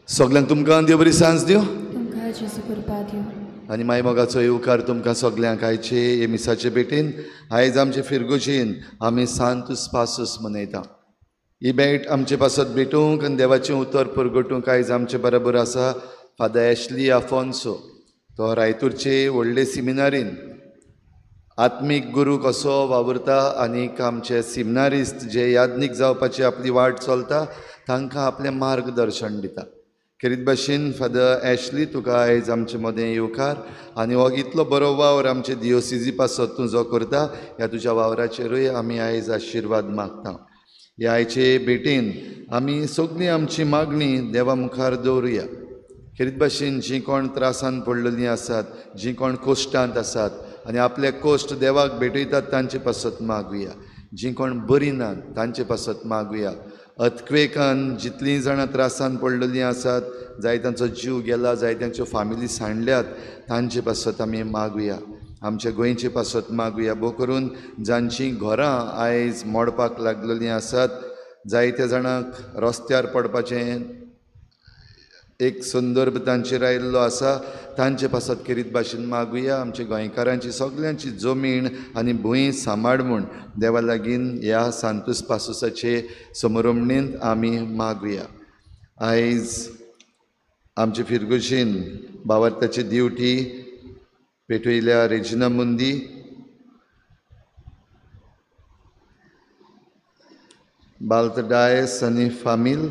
सगल्यांक तुमकां देव बरी सांज दिवं आनी माय मोगाचो येवकार तुमकां सगल्यांक आयचे हे मिसाचे भेटीन. आयज आमचे फिरगोजेन आमी सांतूस पासूस मनयता. ही भेट आमचे पासत भेटूंक आनी देवाचें उतर परगटूंक आयज आमचे बरोबर आसा फादर एशली आफोन्सो. तो रायतूरचे व्हडले सिमिनारीन आत्मीक गुरू कसो वावुरता आनीक आमचे सिमिनारिस्त जे याज्ञीक जावपाची आपली वाट चलता तांकां आपलें मार्गदर्शन दिता. खेरीत भाशेन फादर एशली तुका आयज आमचे मदें येवकार आनी हो इतलो बरो वावर आमचे दियोसिजी पासत तूं जो करता ह्या तुज्या वावराचेरूय आमी आयज आशिर्वाद मागता. ह्या आयचे भेटीन आमी सगळीं आमची मागणी देवा मुखार दवरुया. खेरीत भाशेन जीं कोण त्रासान पडलेलीं आसात, जीं कोण कोश्टांत आसात आनी आपले कोश्ट देवाक भेटयतात तांचे पासत मागुया. जीं कोण बरीं नात तांचे पासत मागुया. अर्थक्वेकान जितलीं जाणां त्रासान पडलेलीं आसात, जाय तांचो जीव गेला, जाय तांच्यो फामिली सांडल्यात तांचे पासत आमी मागुया. आमच्या गोंयचे पासत मागुया, भोव करून जांचीं घरां आयज मोडपाक लागलेलीं आसात, जायत्या जाणांक रस्त्यार पडपाचें एक संदर्भ तांचेर आयिल्लो आसा तांचे पासत खेरीत भाशेन मागुया. आमच्या गोंयकारांची सगल्यांची जमीन आनी भूंय सांबाळ म्हूण देवा लागीं ह्या सांतूस पासोसाचे समरमणेंत आमी मागुया. आयज आमचे फिरगोशीन बावर्ताची दिवटी पेटयल्या रेजिना मुंदी, बाल्त डायस आनी फामील,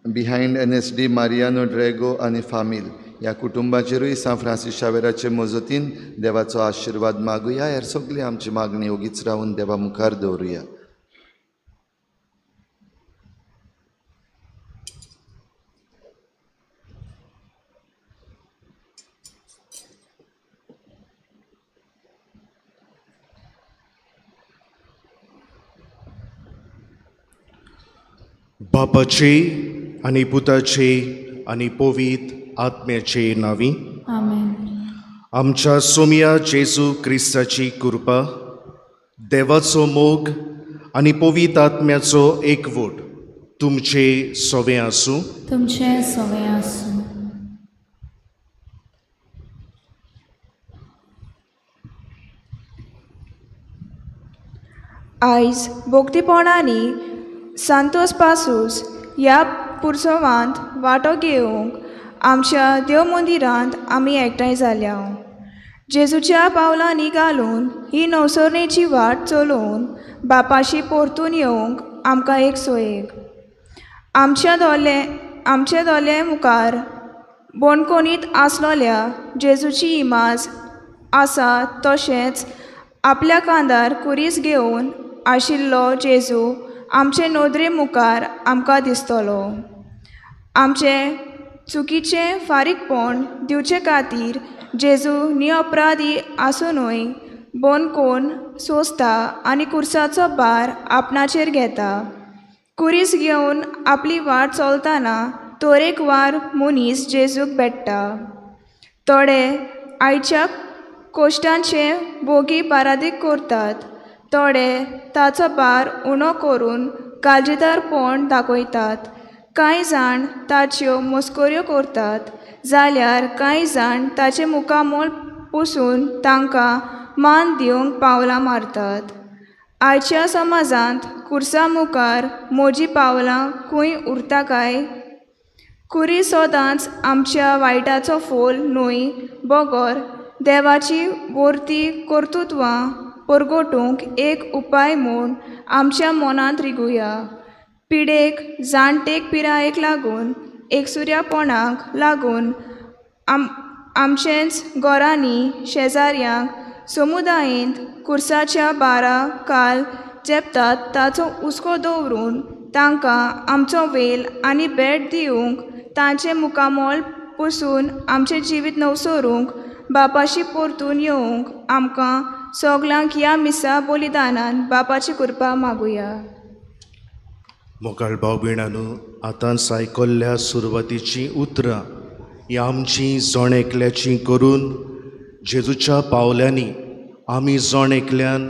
बिहायंड NSD Mariano Drago आनी फामील ह्या कुटुंबाचेरूय सांत फ्रांसीस शावेराचे मजतीन देवाचो आशिर्वाद मागुया. ह्या सगळी आमची मागणी ओगीच रावन देवा मुखार दवरुया. बापाचे आनी पुताचे आनी पवित्र आत्म्याचे नांवी आमेन. आमच्या सोम्या जेजू क्रिस्ताची कृपा, देवाचो मोग आनी पवित्र आत्म्याचो एकवट तुमचे सवे आसूं. तुमचे सवे आसूं. आयज भोक्तीपणांनी सांतोस पासूस ह्या पुरसवांत वांटो घेवंक आमच्या देव मंदिरांत आमी एकठांय जाल्या. जेजूच्या पावलांनी घालून ही नवसरणेची वाट चलोवन बापाशी परतून येवंक आमकां एक सोयेक. आमचे दोले मुखार बोणकोणीत आसलोल्या जेजूची इमाज आसा, तशेंच आपल्या कांदार कुरीस घेवन आशिल्लो जेजू आमचे नदरे मुखार आमकां दिसतलो. आमचे चुकीचें फारीकपण दिवचे खातीर जेजू निअपराधी आसुनूय बोनकोन सोंसता आनी कुर्साचो भार आपणाचेर घेता. कुरीस घेवन आपली वाट चलतना तरेकवार मनीस जेजूक भेट्टा. थोडे आयच्या कोश्टांचे भोगी बारादीक करतात, थोडे ताचो भार उणो करून काळजीदारपण दाखयतात, कांय जाण ताच्यो मस्कऱ्यो करतात जाल्यार कांय जाण ताचे मुखामोल पुसून तांकां मान दिवंक पावलां मारतात. आयच्या समाजांत कुर्सा मुखार म्हजीं पावलां खंय उरता काय? कुरी सदांच आमच्या वायटाचो फोल न्हय बगर देवाची वर्ती कर्तुत्वां परगटूंक एक उपाय म्हूण आमच्या मनांत रिगुया. पिडेक जाणटेक पिरायेक लागून एकसुऱ्यापणाक लागून आमचेंच घरांनी शेजाऱ्यांक समुदायेंत कुर्साच्या बारा काल जेपतात ताचो हुस्को दवरून तांकां आमचो वेल आनी भेट दिवंक तांचें मुखामोल पुसून आमचें जिवीत नवसरूंक बापाशी परतून येवंक आमकां सगल्यांक ह्या मिसा बलिदानान बापाची कृपा मागुया. मोगाळ भाव भयणांनो, आतांच आयकल्ल्या सुरवातीचीं उतरां ही आमची जण एकल्याची करून जेजूच्या पावल्यांनी आमी जण एकल्यान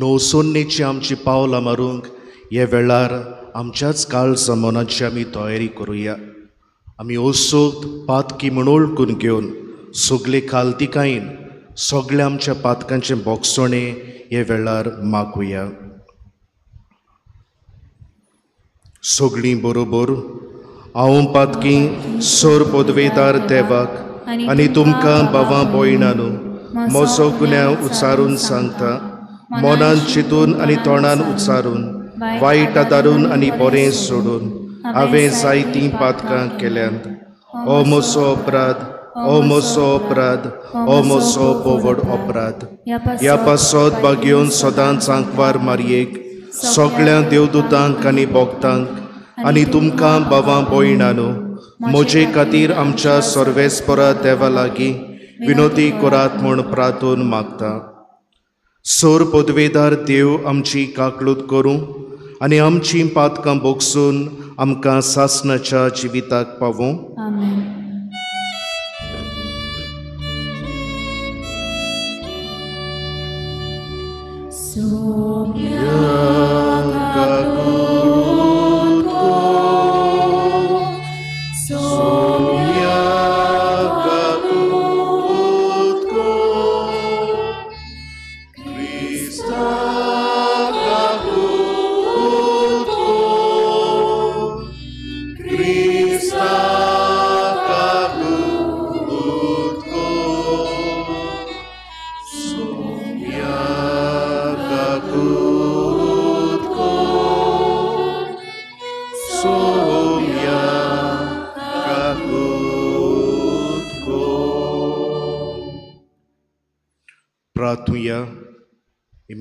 नवसोन्नेची आमची पावलां मारूंक हे वेळार आमच्याच काळजा मनाची आमी तयारी करुया. आमी ओसोत पातकी म्हूण वळखून घेवन सगळे खालतिकायेन सगळ्या आमच्या पातकांचें बोगसणें हे वेळार मागुया. सगळीं बरोबर हांव पातकी सोर पदवेदार देवाक आनी तुमकां भावां भयणांनो म्हजो गुन्यांव उच्चारून सांगता, मनान चिंतून आनी तोंडान उच्चारून, वायट आदारून आनी बरें सोडून हांवें जायतीं पातकां केल्यांत. हो म्हजो अपराध, हो म्हजो अपराध, हो म्हजो बोवड अपराध. ह्या पासत बागेवन सदांच आंकवार मारयेक, सगळ्या देवदूतांक आनी भक्तांक आनी तुमकां भावां भयणांनो म्हजे खातीर आमच्या सर्वेस्परा देवा लागीं विनोदी करात म्हूण प्रार्थून मागता. सोर पदवेदार देव आमची काकळूत करूं आनी आमची पातकां बोगसून आमकां सासणाच्या जिविताक पावूं.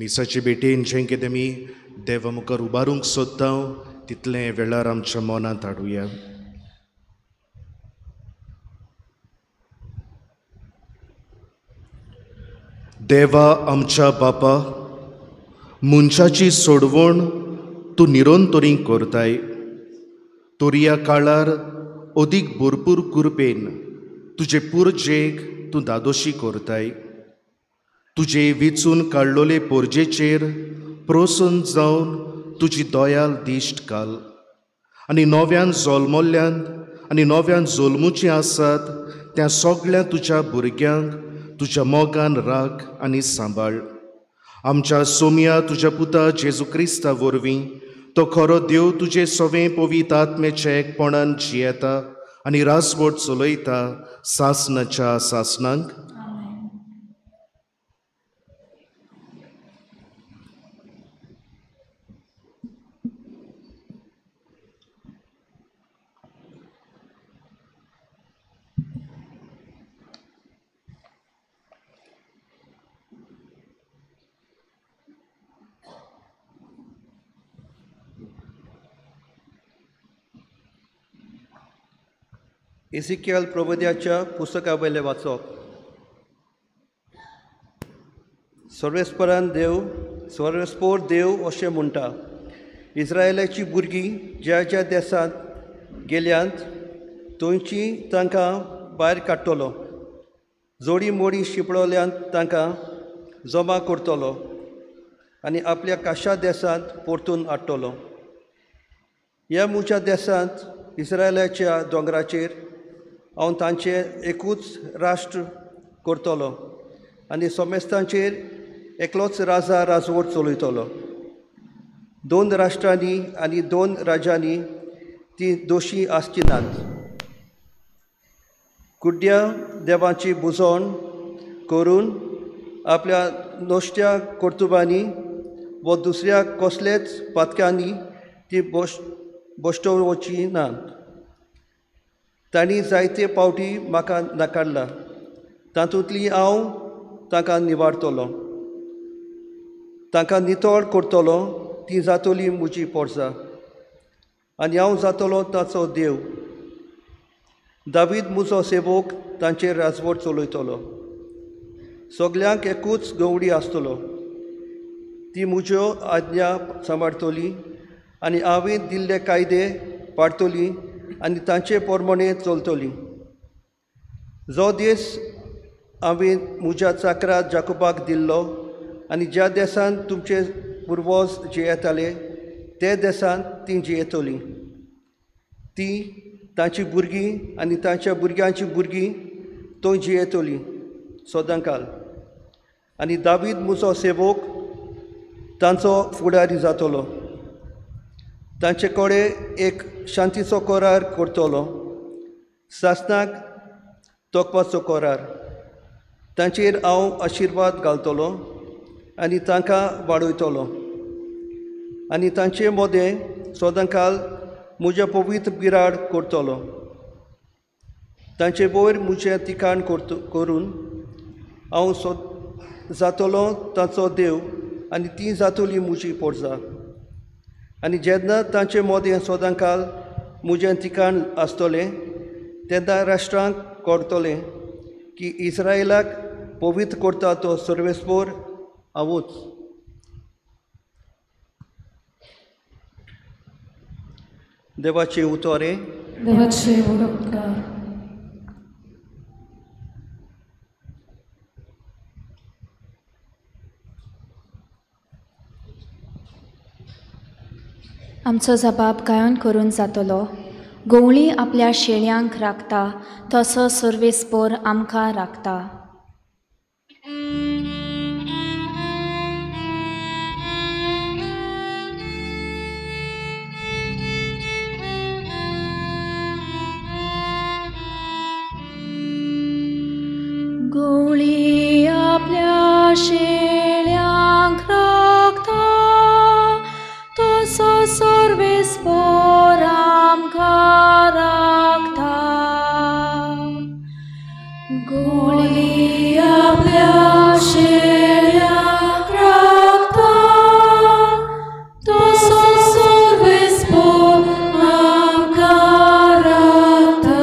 मिसाचे भेटेन जें कितें आमी देवा मुखार उबारूंक सोदता तितलें वेळार आमच्या मनांत हाडुया. देवा आमच्या बापा, मनशाची सोडवण तूं निरंतरी करताय, तरी ह्या काळार अदीक भरपूर कृपेन तुजे पुरजेक तूं दादोशी करताय. तुजे वेंचून काडलोले पोरजेचेर प्रसन्न जावन तुजी दयाल दिश्ट घाल आनी नव्यान जल्मल्ल्यान आनी नव्यान जल्मुचीं आसात त्या सगळ्या तुज्या भुरग्यांक तुज्या मोगान राख आनी सांबाळ. आमच्या सोम्या तुज्या पुता जेजू क्रिस्ता वरवीं तो खरो देव तुजे सवें पवित्र आत्म्याच्या एकपणान जियेता आनी रासवट चलयता सासणाच्या सासणांक. एसिकियल प्रबोध्याच्या पुस्तका वयलें वाचप. सर्वेस्परान देव, सर्वेस्पोर देव अशें म्हणटा, इस्रायलाची भुरगीं ज्या ज्या देशांत गेल्यांत थंयची तांकां भायर काडटलो. जोडी मोडी शिंपडल्यान तांकां जमा करतलो आनी आपल्या काशा देसांत परतून हाडटलो. ह्या म्हज्या देसांत इस्रायलाच्या दोंगराचेर हांव तांचें एकूच राष्ट्र करतलो आनी सोमेस्तांचेर एकलोच राजा राजवट चलयतलो. 2 राष्ट्रांनी आनी 2 राज्यांनी ती दोशी आसची नात. कुड्ड्या देवाची बुजवण करून आपल्या नश्ट्या कर्तुबांनी व दुसऱ्या कसलेच पातक्यांनी ती बश्टोवची नात. तांणी जायते पावटी म्हाका नाकारला, तातूंतली हांव तांकां निवारतलो, तांकां नितळ करतलो. ती जातली म्हजी पोरसां आनी हांव जातलो ताचो देव. दावीद म्हजो सेवक तांचेर राजवट चलयतलो. सगल्यांक एकूच गवडी आसतलो. ती म्हज्यो आज्ञा सांबाळटली आनी हांवें दिल्ले कायदे पाळटली आनी तांचे प्रमाणे चलतली. जो देश हांवें म्हज्या चाकरा जाकोबाक दिल्लो आनी ज्या देशांत तुमचे पुर्वज जियेताले ते देशांत तीं जियेतलीं. ती तांची भुरगीं आनी तांच्या भुरग्यांची भुरगीं थंय जियेतलीं सदांकाल. आनी दावीद म्हजो सेवक तांचो फुडारी जातलो. तांचे कडेन एक शांतीचो करार करतलो, सासणाक तोखपाचो करार. तांचेर हांव आशिर्वाद घालतलो आनी तांकां वाडयतलो आनी तांचे मदें सदांकाल म्हजें पवित्र बिराड करतलो. तांचे वयर म्हजें तिकाण करून हांव जातलो ताचो देव आनी ती जातली म्हजी पोरसां. आनी जेन्ना तांचे मदें सदांकाल म्हजें तिकाण आसतलें तेन्ना राष्ट्रांक कळटलें की इस्रायलाक पवित्र करता तो सर्वेस्पोर हांवूच. देवाचें उतर हें. देवाचे उपकार. आमचो जबाब गायन करून जातलो. गवळी आपल्या शेळयांक राखता तसो सर्वेस्पोर आमकां राखता. गवळी आपल्या शेळयांक राखता तसो सर्वेस्पोर आमकां राखता. गवळी आपल्या शेळयांक राखता तसो सर्वेस्पोर आमकां राखता.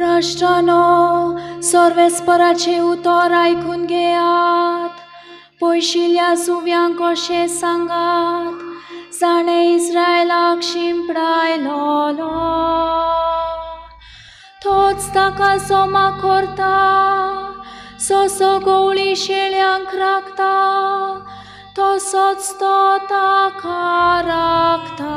राष्ट्रानो सर्वेस्पोराचें उतर आयकून घेयात. पयशिल्ल्या जुंव्यांक कशें सांगात जाणें इस्रायलाक शिंपडायलोलो तोच ताका जमा करता. जसो गवळी शेळयांक राखता तसोच तो ताका राखता.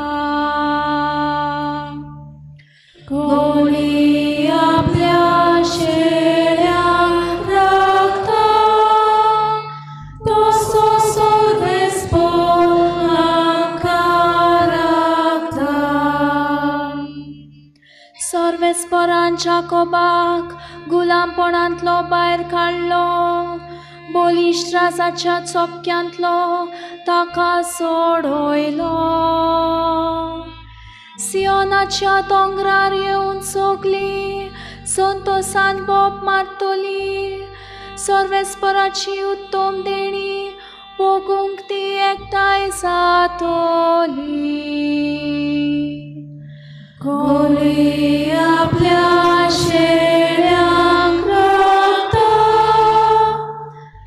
गवळी आपल्या शेळयांक राखता तसो सर्वेस्पोर आमकां राखता. सर्वेस्पोरान जाकोबाक गुलामपणांतलो भायर काडलो, बलिश्ट राजाच्या चोपक्यांतलो ताका सोडयलो. सियोनाच्या दोंगरार येवन सगलीं संतोसान बोब मारतली. सर्वेस्पोराची उत्तम देणी भोगूंक ती एकठांय जातली. गवळी आपल्या शेळयांक राखता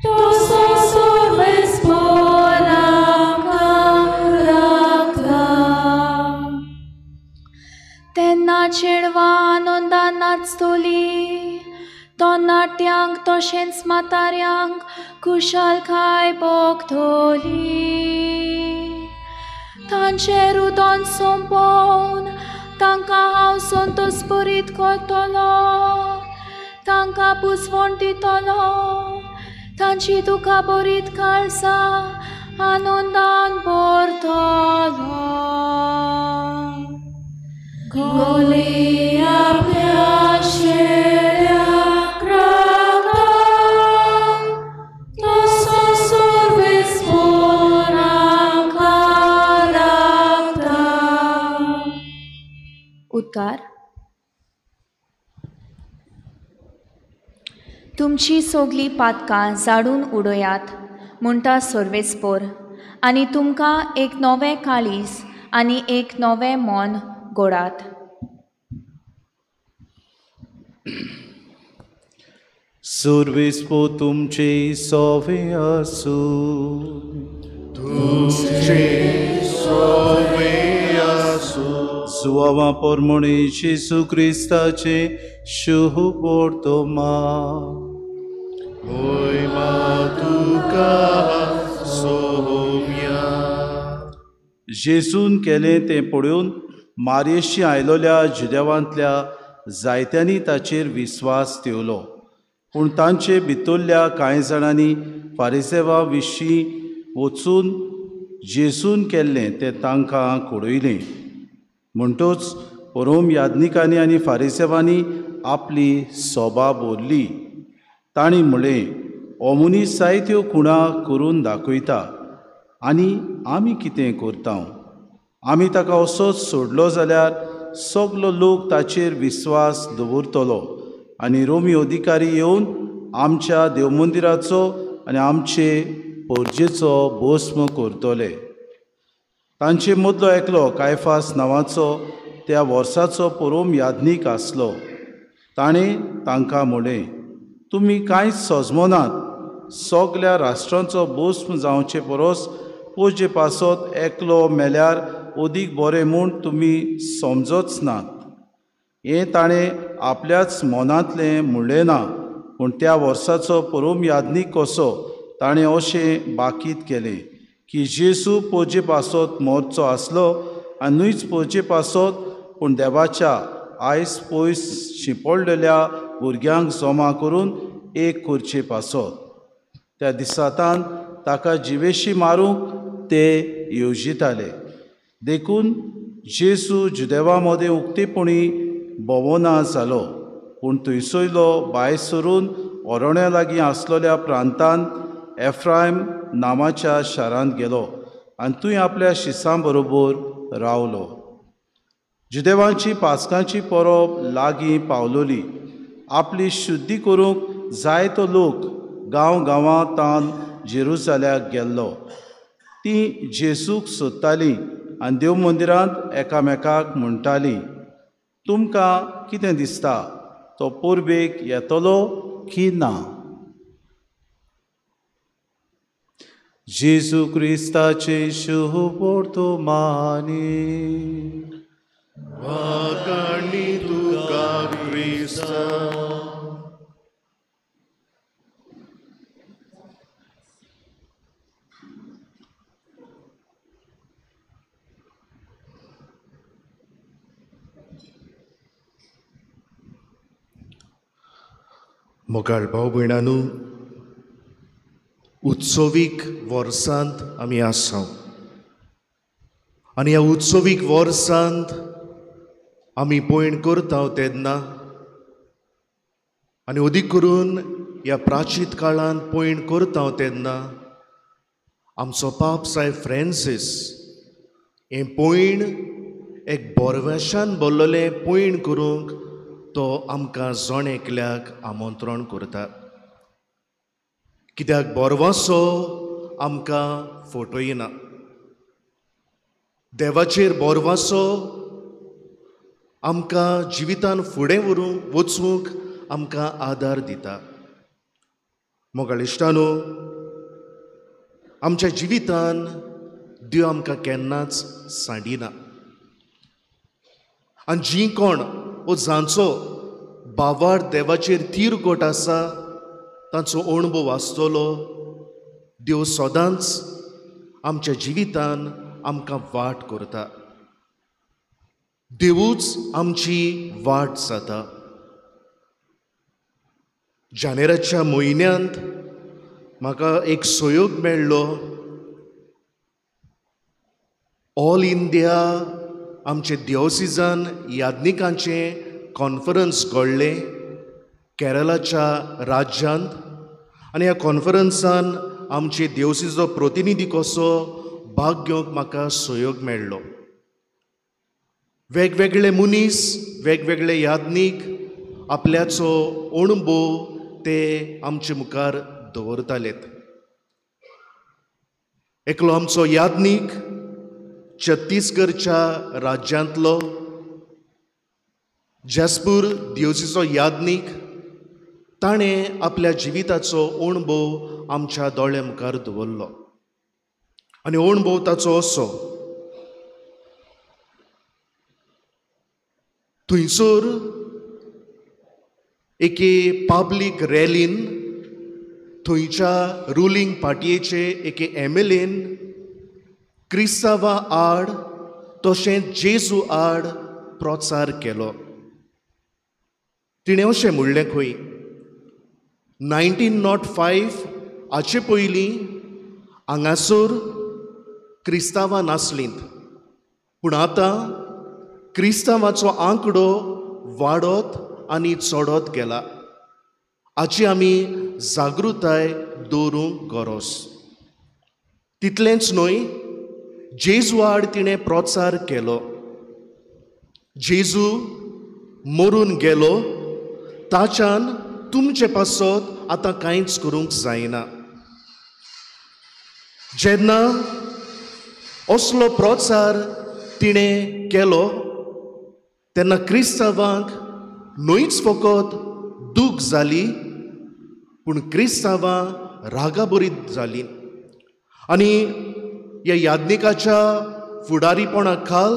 तसो सर्वेस्पोर आमकां राखता. तेन्ना चेडवां आनंदान नाचतलीं, तरणाट्यांक तशेंच म्हाताऱ्यांक खुशालकाय भोगतली. तांचें रुदन सोंपोवन तांकां हांव संतोषभरीत करतलो, तांकां पुसवण दितलो, तांची दुखां भरीत काळजां आनंदान भरतलो. गोली आपल्या शेळ्यांक राखता तसो सर्वेस्पोर आमकां राखता. उद्गार. तुमची सगळीं पातकां जाडून उडयात म्हणटा सर्वेस्पोर, आनी तुमकां एक नवें काळीज आनी एक नवें मन गोडात. सर्वेस्पोर तुमचे सोवे आसूं. तुमचे सोवे आसूं. सुवावा परमणे जेजू क्रिस्ताचे शुभ वर्तमान. होयमा तुका सोम्या. जेजून केलें तें पळोवन मारयेशी आयलोल्या जुदेवांतल्या जायत्यांनी ताचेर विस्वास ठेवलो. पूण तांचे भितरल्या कांय जाणांनी फारिसेवा विशीं वचून जेजून केल्लें तें तांकां कळयलें. म्हणटच रोम याज्ञिकांनी आनी फारिसेवांनी आपली सोबा बोरली. तांणी म्हळें, हो मनीस जायत्यो खुणा करून दाखयता आनी आमी कितें करता? आमी ताका असोच सोडलो जाल्यार सगलो लोक ताचेर विस्वास दवरतलो आनी रोमी अधिकारी येवन आमच्या देवमंदिराचो आनी आमचे परजेचो भस्म करतले. तांचे मदलो एकलो कायफास नांवाचो त्या वर्साचो परोम याज्ञीक आसलो. ताणें तांकां म्हळें, तुमी कांयच सजमनात. सगल्या राष्ट्रांचो भस्म जावचे परस पोजे पासत एकलो मेल्यार अदीक बरें म्हूण तुमी समजच नात. हें ताणें आपल्याच मनांतलें म्हणलें ना, पूण त्या वर्साचो परोम याज्ञीक कसो ताणें अशें बाकीत केलें की जेजू पोजे पासत मरचो आसलो आनी न्हूच पोजे पासत पूण देवाच्या आयस पयस शिंपडलेल्या भुरग्यांक जमा करून एक करचे पासत. त्या दिसातान ताका जिवेशी मारूंक ते येवजिताले. देखून जेजू जुदेवा मदें उक्तेपणी भोंवना जालो, पूण थंयसरलो भायर सरून ओरोण्या लागीं आसलेल्या प्रांतांत एफ्रायम नामाच्या शारांत गेलो आनी थंय आपल्या शिसां बरोबर रावलो. जुदेवांची पास्कांची परब लागीं पावलोली. आपली शुद्धी करूंक जायतो लोक गांव गांवांतान जेरुजाल्याक गेल्लो. ती जेजूक सोदतालीं आनी देव मंदिरांत एकामेकाक म्हणटालीं, तुमकां कितें दिसता, तो परबेक येतलो की ना? जेजू क्रिस्ताचे शुभ वर्तमानी. वाखाणी तुका क्रिस्ता. मोगाळ भाव भयणानू, उत्सवीक वर्सांत आमी आसा आनी ह्या उत्सवीक वर्सांत आमी पयण करता तेन्ना आनी अदीक करून ह्या प्राचीत काळांत पयण करता तेन्ना आमचो पाप सायब फ्रांसीस हें पयण एक बोरवेशान बोल्लोलें पयण करूंक तो आमकां जण एकल्याक आमंत्रण करता. कित्याक बोरवासो आमकां फटयना, देवाचेर बोरवासो आमकां जिवितान फुडें व्हरूंक वचूंक आमकां आदार दिता. मोगाळ इश्टानो, आमच्या जिवितान देव आमकां केन्नाच सांडिना आनी जीं कोण ओ जांचो बावार देवाचेर तीर गोट आसा तांचो अणभव आसतलो। देव सदांच आमच्या जिवितान आमकां वाट करता, देवूच आमची वाट जाता। जानेराच्या म्हयन्यांत म्हाका एक सहयोग मेळ्ळो। ऑल इंडिया आमचे दियोसिजन याज्ञिकांचें कॉन्फरन्स घडलें केरळाच्या राज्यांत आनी ह्या कॉन्फरन्सान आमचे देवसीचो प्रतिनिधी कसो भाग घेवंक म्हाका सहयोग मेळ्ळो। वेगवेगळे मनीस, वेगवेगळे याज्ञीक आपल्याचो अणभव ते आमचे मुखार दवरतालेत। एकलो आमचो याज्ञीक छत्तीसगडच्या राज्यांतलो जसपूर दिवसीचो याज्ञीक, ताणें आपल्या जिविताचो अणभव आमच्या दोळ्या मुखार दवरलो आनी अणभव ताचो असो, थंयसर एके पब्लीक रॅलीन थंयच्या रुलींग पार्टयेचे एके एम.एल.एन क्रिस्तांवा आड तशेंच जेजू आड प्रचार केलो। तिणें अशें म्हणलें खंय 1905 हाचे पयलीं हांगासर क्रिस्तांवां नासलीं, पूण आतां क्रिस्तांवाचो आंकडो वाडत आनी चडत गेला। हाची आमी जागृताय दवरूंक गरज। तितलेंच न्हय, जेजू आड तिणें प्रचार केलो। जेजू मरून गेलो, ताच्यान तुमचे पासत आतां कांयच करूंक जायना। जेन्ना असलो प्रचार तिणें केलो तेन्ना क्रिस्तांवांक न्हयच फकत दूख जाली, पूण क्रिस्तांवां रागाभरीत जालीं आनी ह्या याज्ञिकाच्या फुडारीपणा खाल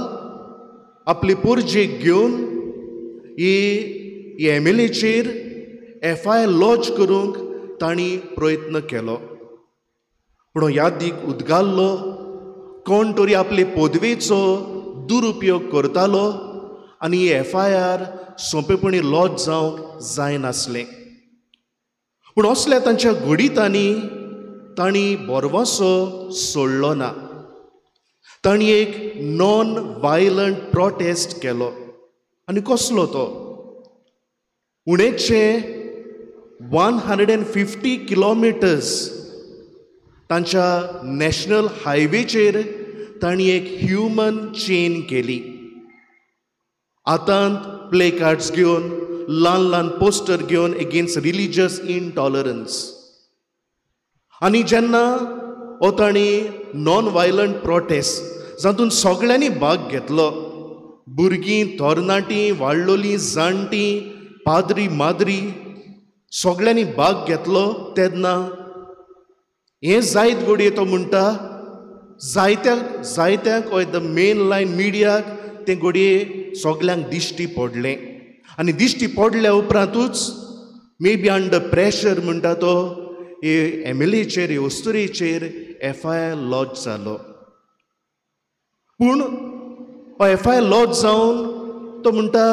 आपले पोरजेक घेवन ही एम.एल.एचेर एफ.आय.आर लॉज करूंक तांणी प्रयत्न केलो। पूण यादीक उदगाल्लो कोण तरी आपले पदवेचो दुरुपयोग करतालो आनी एफ.आय.आर सोंपेपणी लॉज जावंक जायनासलें। पूण असल्या तांच्या घडितांनी तांणी भरवंसो सोडलो ना। तांणी एक नॉन वायलंट प्रोटेस्ट केलो आनी कसलो तो, उणेचे 150 किलोमिटर्स तांच्या नॅशनल हायवेचेर तांणी एक ह्युमन चेन केली। हातांत प्ले कार्ड्स घेवन, ल्हान ल्हान पोस्टर घेवन एगेन्स्ट रिलिजियस इनटॉलरन्स। आनी जेन्ना हो तांणी नॉन वायलंट प्रोटेस्ट जातून सगळ्यांनी भाग घेतलो, भुरगीं, तरणाटीं, वाडलोलीं, जाणटीं, पाद्री माद्री सगळ्यांनी भाग घेतलो, तेन्ना हें जायत घडये तो म्हणटा जायत्यांक जायत्यांक the main line मिडियाक तें घडये सगल्यांक दिश्टी पडलें आनी दिश्टी पडल्या उपरांतूच मे बी अंडर प्रेशर म्हणटा तो हे एम.एल.एचेर हे अस्तुरेचेर एफ.आय.आर लॉज जालो। पूण हो एफ.आय.आर लॉज जावन तो म्हणटा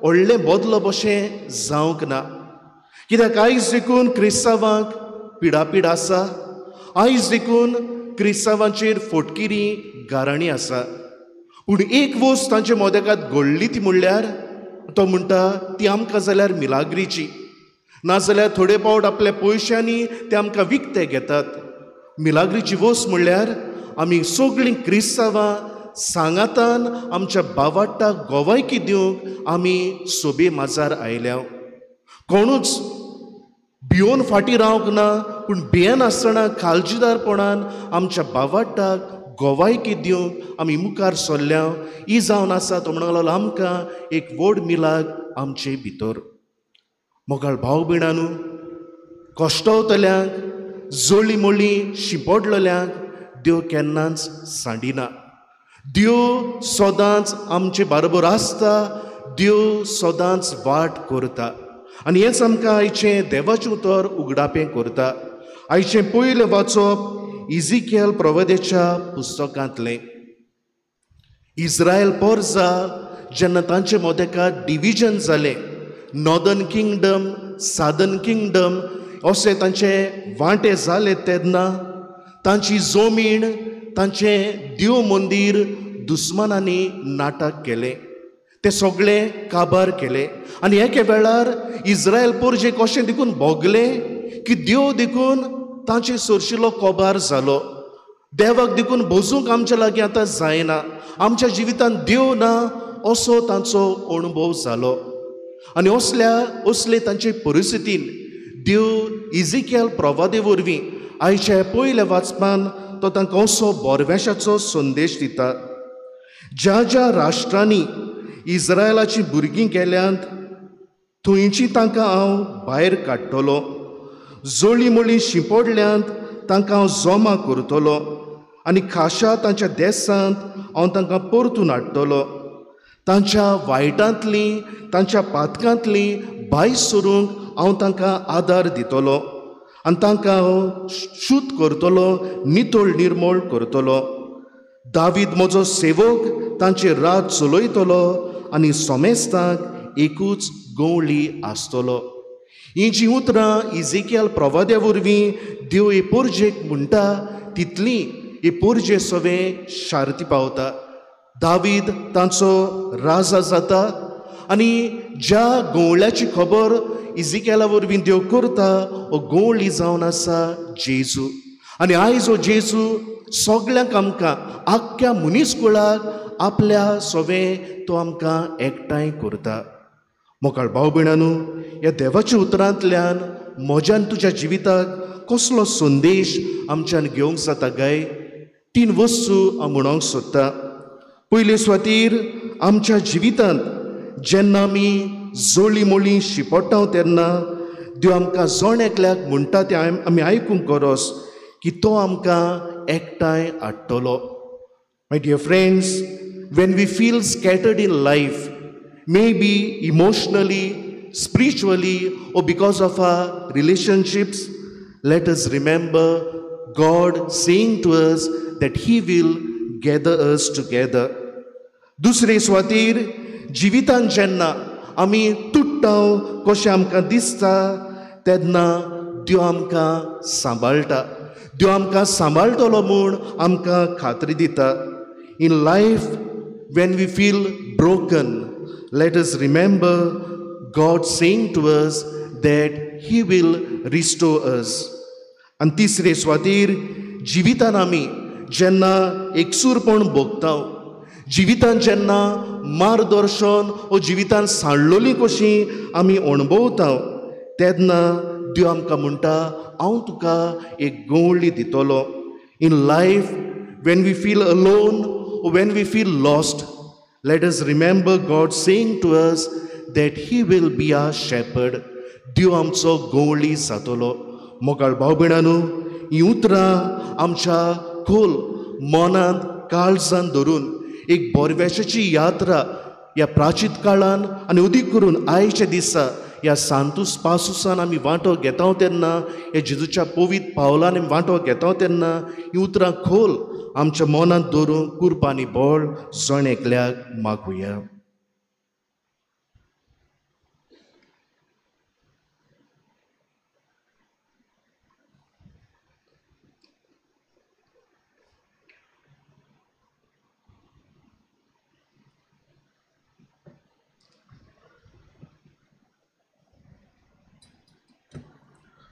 व्हडलें बदलप अशें जावंक ना, कित्याक आयज देखून क्रिस्तांवांक पिडापीड आसा, आयज देखून क्रिस्तांवांचेर फोटकिरी गाराणी आसा। पूण एक वस्त तांचे मोदेकात घडली ती म्हणल्यार तो म्हणटा ती आमकां जाल्यार मिलाग्रीची, नाजाल्यार थोडे फावट आपल्या पयशांनी ते आमकां विकते घेतात। मिलाग्रीची वस्त म्हणल्यार आमी सगळीं क्रिस्तांवां सांगातान आमच्या बावाट्टाक गोवायकी दिवंक आमी सोबे माजार आयल्या। कोणूच भियोन फाटीं रावंक ना, पूण भियेनासतना काळजीदारपणान आमच्या बावाट्टाक गोवायकी दिवंक आमी मुखार सरल्या। ही जावन आसा तो म्हणूंक लागलो आमकां एक व्हड मिलाग आमचे भितर। मोगाळ भाव भयणांनो, कश्टवतल्यांक, जळी मळी शिंपडलेल्यांक देव केन्नाच सांडिना। देव सदांच आमचे बरोबर आसता, देव सदांच वाट करता। आनी हेंच आमकां आयचें देवाचें उतर उगडापें करता. आयचें पयलें वाचप इजिकियल प्रवदेच्या पुस्तकांतलें. इस्रायल पोरजा जेन्ना तांचे मोदेका डिविजन जालें, नॉर्दर्न किंगडम सादर्न किंगडम अशे तांचे वांटे जाले तेन्ना तांची जमीन, तांचें देव मंदीर दुस्मानांनी नाटक केलें, ते सगळे काबार केले. आनी एके वेळार इस्रायल पोरजे कशें देखून भोगलें की देव देखून तांचे सरशिलो कोबार जालो, देवाक देखून भोजूंक आमच्या लागीं आतां जायना, आमच्या जिवितांत देव ना असो तांचो अणभव जालो. आनी असल्या असले तांचे परिस्थितीन देव इजिकियल प्रवादे वरवीं आयच्या पयल्या वाचपान तो तांकां असो बोरवेशाचो संदेश दिता. ज्या ज्या राष्ट्रांनी इस्रायलाचीं भुरगीं गेल्यांत थंयची तांकां हांव भायर काडटलो, जळी मळी शिंपडल्यांत तांकां हांव जमा करतलो आनी खाशा तांच्या देसांत हांव तांकां परतून हाडटलो. तांच्या वायटांतली, तांच्या पातकांतली भायर सरूंक हांव तांकां आदार दितलो आनी तांकां हांव शुद्ध करतलो, नितळ निर्मळ करतलो. दावीद म्हजो सेवक तांचे रात चलयतलो आनी सोमेस्तांक एकूच गवळी आसतलो. ही जीं उतरां इजिकियल प्रवाद्या वरवीं देव हे पोरजेक म्हणटा तितली हे पोरजे सवें शार्ती पावता. दावीद तांचो राजा जाता आनी ज्या गवळ्याची खबर इजिकियला वरवीं देव करता हो गवळी जावन आसा जेजू. आनी आयज हो जेजू सगल्यांक आमकां आख्ख्या मनीस कुळाक आपल्या सवें तो आमकां एकठांय करता. मोकाळ भाव भयणांनो, ह्या देवाच्या उतरांतल्यान म्हज्यान तुज्या जिविताक कसलो संदेश आमच्यान घेवंक जाता काय? तीन वस्तू हांव म्हणूंक सोदता. पयले सुवातीर आमच्या जिवितांत जेन्ना आमी जळी मळी शिंपडटा तेन्ना देव आमकां जण एकल्याक म्हणटा तें आमी आयकूंक गरज की तो आमकां एकठांय हाडटलो. My dear friends, when we feel scattered in life, may be emotionally, spiritually or because of our relationships, let us remember God saying to us that He will gather us together. दुसरे सुवातीर जिवितांत जेन्ना आमी तुट्टा कशें आमकां दिसता तेन्ना देव आमकां सांबाळटा, देव आमकां सांबाळटलो म्हूण आमकां खात्री दिता. In life when we feel broken, let us remember God saying to us that He will restore us. आनी तिसरे सुवातीर जिवितान आमी जेन्ना एकसूरपण भोगता, जिवितान जेन्ना मार्गदर्शन ओ जिवितान सांडलोली कशी आमी अणभवता तेन्ना देव आमकां म्हणटा हांव तुका एक गवळी दितलो. In life when we feel alone, when we feel lost, let us remember God saying to us that He will be our shepherd. देव आमचो गवळी जातलो. मोगाळ भाव भयणांनो, हीं उतरां आमच्या खोल मनांत काळजान धरून एक बोरवेशाची यात्रा ह्या प्राचीन काळान आनी अदीक करून आयच्या दिसा ह्या सांतूस पासूसान आमी वांटो घेता तेन्ना, ह्या जेजूच्या पवित्र पावलान आमी वांटो घेता तेन्ना हीं उतरां खोल आमच्या मनांत दवरून कुरपा आनी बळ जण एकल्याक मागुया.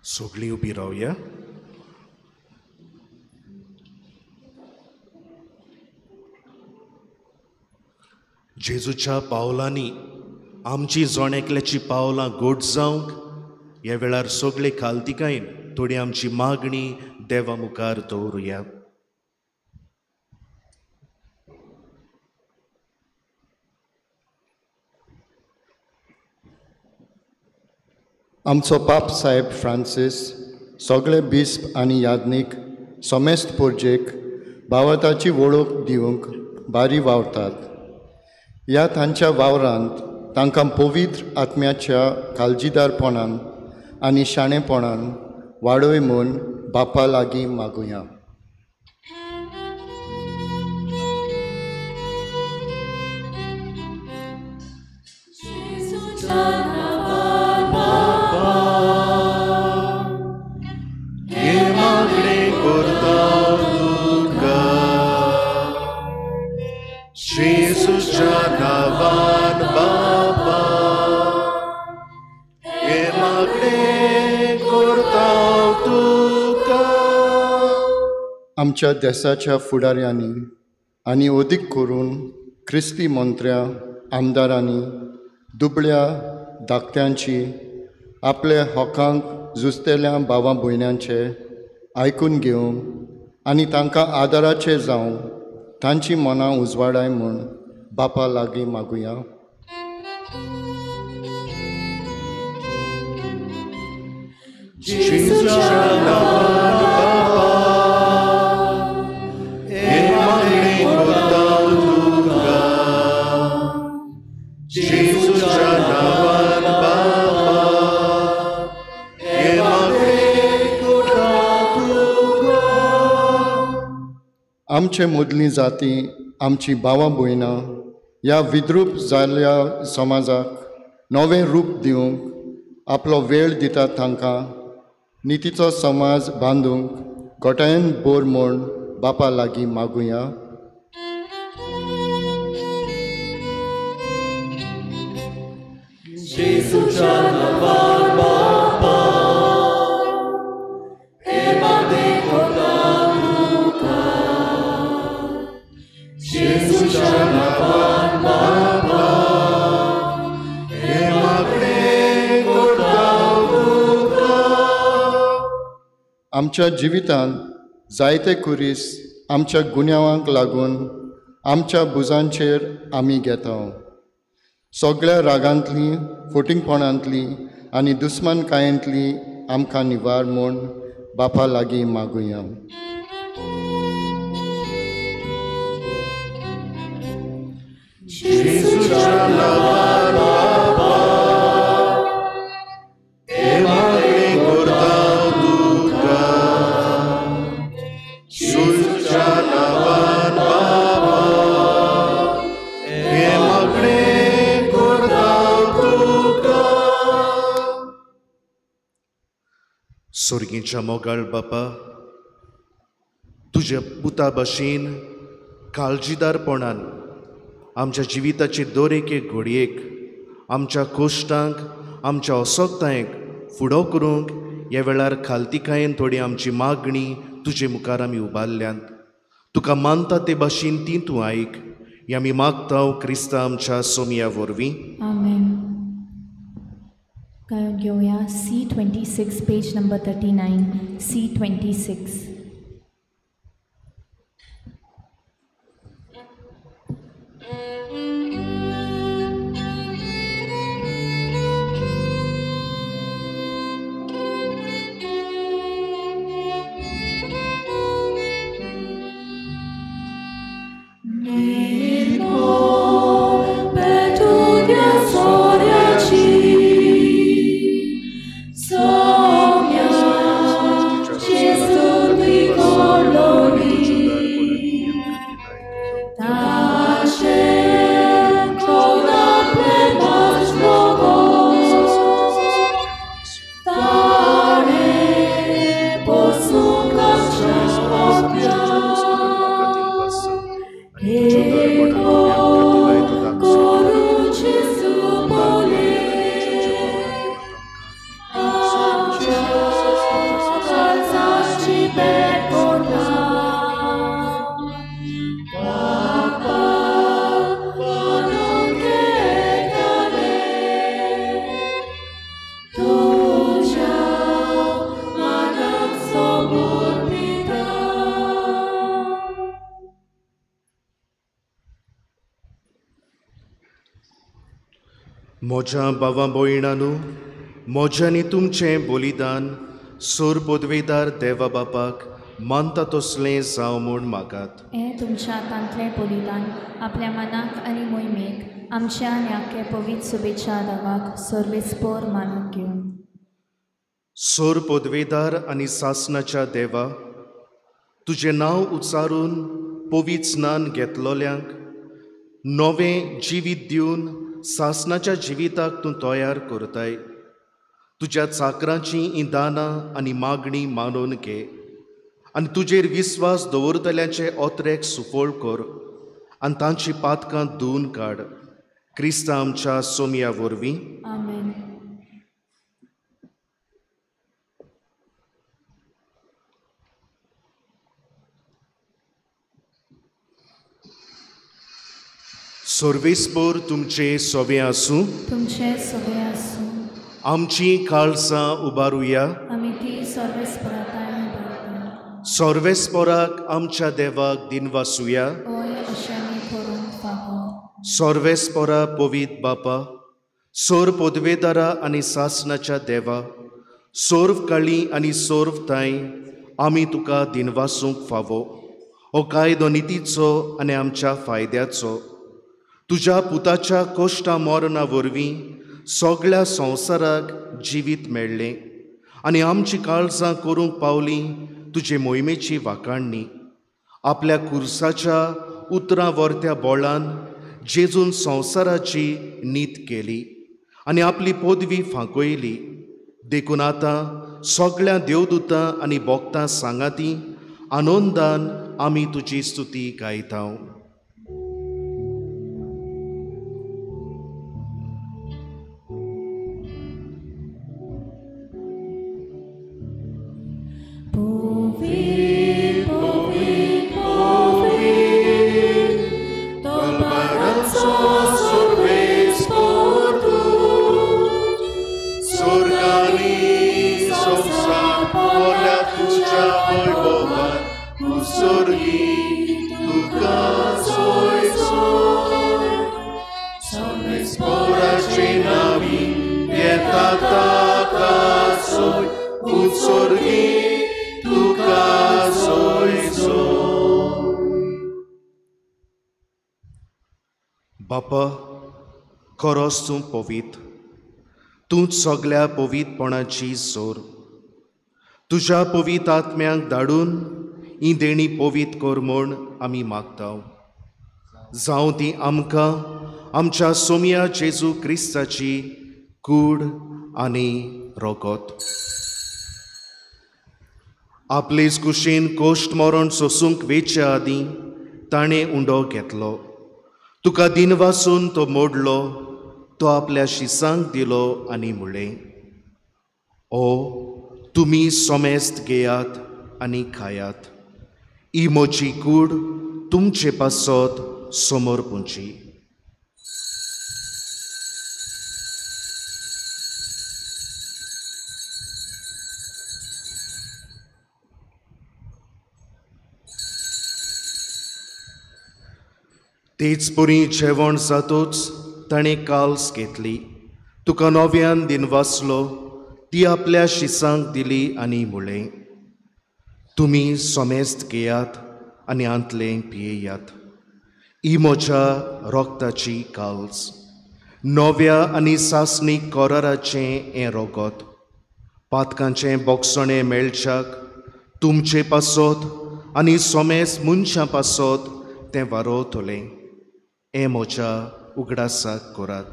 सगळीं उबी रावया. जेजूच्या पावलांनी आमची जण एकल्याची पावलां गोड जावंक ह्या वेळार सगळे खालतिकायेन थोडी आमची मागणी देवा मुखार दवरुया. आमचो पाप साहेब फ्रांसीस, सगळे बिस्प आनी याज्ञीक समेस्त पोरजेक भावार्थाची वळख दिवंक बारी वावरतात. ह्या तांच्या वावरांत तांकां पवित्र आत्म्याच्या काळजीदारपणान आनी शाणेपणान वाडय म्हूण बापा लागीं मागुया. आमच्या देशाच्या फुडाऱ्यांनी आनी अदीक करून क्रिस्ती मंत्र्या आमदारांनी दुबळ्या धाकट्यांची आपल्या हकांक झुजतल्या भावा भयण्यांचे आयकून घेवंक आनी तांकां आदाराचे जावं तांची मनां उजवाडाय म्हूण बापा लागीं मागुया. आमचे मदली जाती आमची भावां भयणां ह्या विद्रूप जाल्ल्या समाजाक नवें रूप दिवंक आपलो वेळ दिता तांकां नितीचो समाज बांदूंक गोटायेन बोर म्हूण बापा लागीं मागुया. आमच्या जिवितांत जायते कुरीस आमच्या गुन्यांवांक लागून आमच्या भुजांचेर आमी घेता. सगळ्या रागांतली फोटिंगपणांतली आनी दुस्मानकायेंतली आमकां निवार म्हूण बापा लागीं मागुया. सोर्गींच्या मोगाळ बापा, तुज्या पुता भशेन काळजीदारपणान आमच्या जिविताचे दर एके घडयेक आमच्या कोश्टांक आमच्या असक्तायेक फुडो करूंक ह्या वेळार खालतिकायेन थोडी आमची मागणी तुजे मुखार आमी उबारल्यांत. तुका मानता ते भाशेन ती तूं आयक. ही आमी मागता क्रिस्ता आमच्या सोमया वरवीं. आमेन. गायन घेवया C26 page number 39. C26. म्हज्या भावा भयणांनो, म्हज्यांनी तुमचें बलिदान सोर पदवेदार देवा बापाक मानता तसलें जावं म्हूण मागात. हें तुमच्या हातांतलें बलिदान आपल्या मनाक आनी मोहिमेक आमच्या आनी आख्खे पवित्र शुभेच्छा दावाक सर्वेस्पोर मानून घेवन. सोर पदवेदार आनी सासणाच्या देवा, तुजें नांव उच्चारून पवित्र स्नान घेतलोल्यांक नवें जिवीत दिवन सासणाच्या जिविताक तूं तयार करताय. तुज्या चाकरांची हीं दानां आनी मागणी मानून घे आनी तुजेर विस्वास दवरतल्यांचे ओतरेक सुफळ कर आनी तांची पातकां धुवन काड. क्रिस्ता आमच्या सोमया वरवीं. आमेन. सर्वेस्पोर तुमचे सोवे आसूं. तुमचे सोवे आसूं. आमची काळसां उबारुया. आमी ती सर्वेस्पोराक उबारता. सर्वेस्पोराक आमच्या देवाक दिनवासुया. हय, अशें आमी करूंक फावो. सर्वेस्पोरा पवित्र बापा, सोर पदवेदारा आनी सासणाच्या देवा, सोर्व काळी आनी सोर्व ताय आमी तुका दिनवासूंक फावो. हो कायदो नितीचो आनी आमच्या फायद्याचो. तुज्या पुताच्या कोश्टा मरणा वरवीं सगळ्या संवसाराक जिवीत मेळ्ळें आनी आमची काळजां करूंक पावली तुजे मोहिमेची वाखाणणी. आपल्या कुर्साच्या उतरां वर्त्या बोळान जेजून संवसाराची नीत केली आनी आपली पदवी फांकयली. देखून आतां सगळ्या देवदूतां आनी भक्तां सांगाती आनंदान आमी तुजी स्तुती गायता. बापा, खरोच तूं पवित्र, तूंच सगळ्या पवित्रपणाची जोर. तुज्या पवित्र आत्म्यांक धाडून ही देणी पवित्र कर म्हूण आमी मागता. जावं ती आमकां आमच्या सोमया जेजू क्रिस्ताची कूड आनी रगत. आपलेच कुशीन कोश्ट मरण सोसूंक वेचे आदीं ताणें उंडो घेतलो. तुका दिनवासून तो मोडलो, तो आपल्या शिसांक दिलो आनी म्हणलें, ओ तुमी सोमेस्त घेयात आनी खायात, ही म्हजी कूड तुमचे पासत समोर पुंची. तेच परी जेवण जातूच ताणें काल्स घेतली, तुका नव्यान दिनवासलो, ती आपल्या शिसांक दिली आनी म्हणलें, तुमी सोमेस्त घेयात आनी आंतलें पियेयात, ही म्हज्या रोगताची काल्स, नव्या आनी सासणीक कराराचें हें रोगत. पातकांचें बोगसणें मेळच्याक तुमचे पासत आनी सोमेस्त मनशां पासत तें वारोवतलें. हें म्हज्या उगडासाक करात.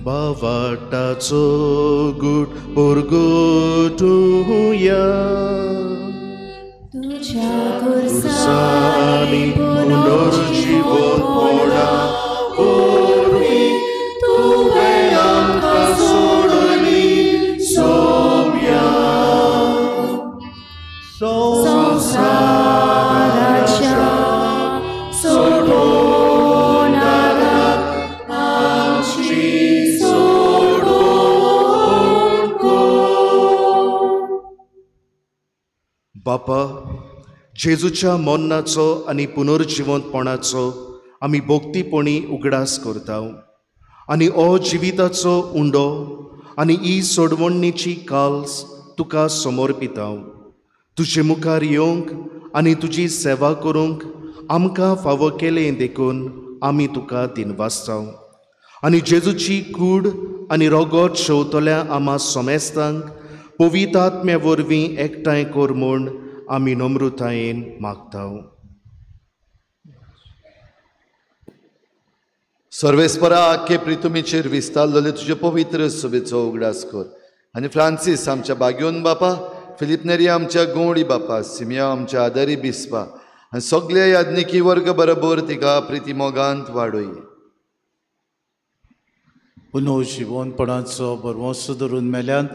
बावाटाचो गुट पोरगोटुया तुझ्या कुर्सानी पुनर्जीवन पडा वरवीं तुवें आमकां सोडली सोम्या. संवसाराच्या सोडोवणारा आमची सोडोवण कर. बापा, जेजूच्या मरणाचो आनी पुनर्जिवंतपणाचो आमी भक्तीपणी उगडास करता आनी हो जिविताचो उंडो आनी ही सोडवणीची काल्स तुका समर्पिता। तुजे मुखार येवंक आनी तुजी सेवा करूंक आमकां फावो केलें देखून आमी तुका दिनवासता आनी जेजूची कूड आनी रोगोत शेवतल्या आमा सोमेस्तांक पवित्र आत्म्या वरवीं एकठांय कर म्हूण आमी नम्रतायेन मागता। सर्वेस्परा आख्खे प्रितुमीचेर विस्तारलेले तुजे पवित्र सभेचो उगडास कर आनी फ्रांसीस आमच्या बाग्योन बापा, फिलीप नेरी आमच्या गोंडी बापा, सिमिया आमच्या आदारी बिस्पा आनी सगळे याज्ञिकी वर्ग बरोबर तिका प्रिती मोगांत वाडय। पुनर्जिवनपणाचो भरवंसो धरून मेल्यान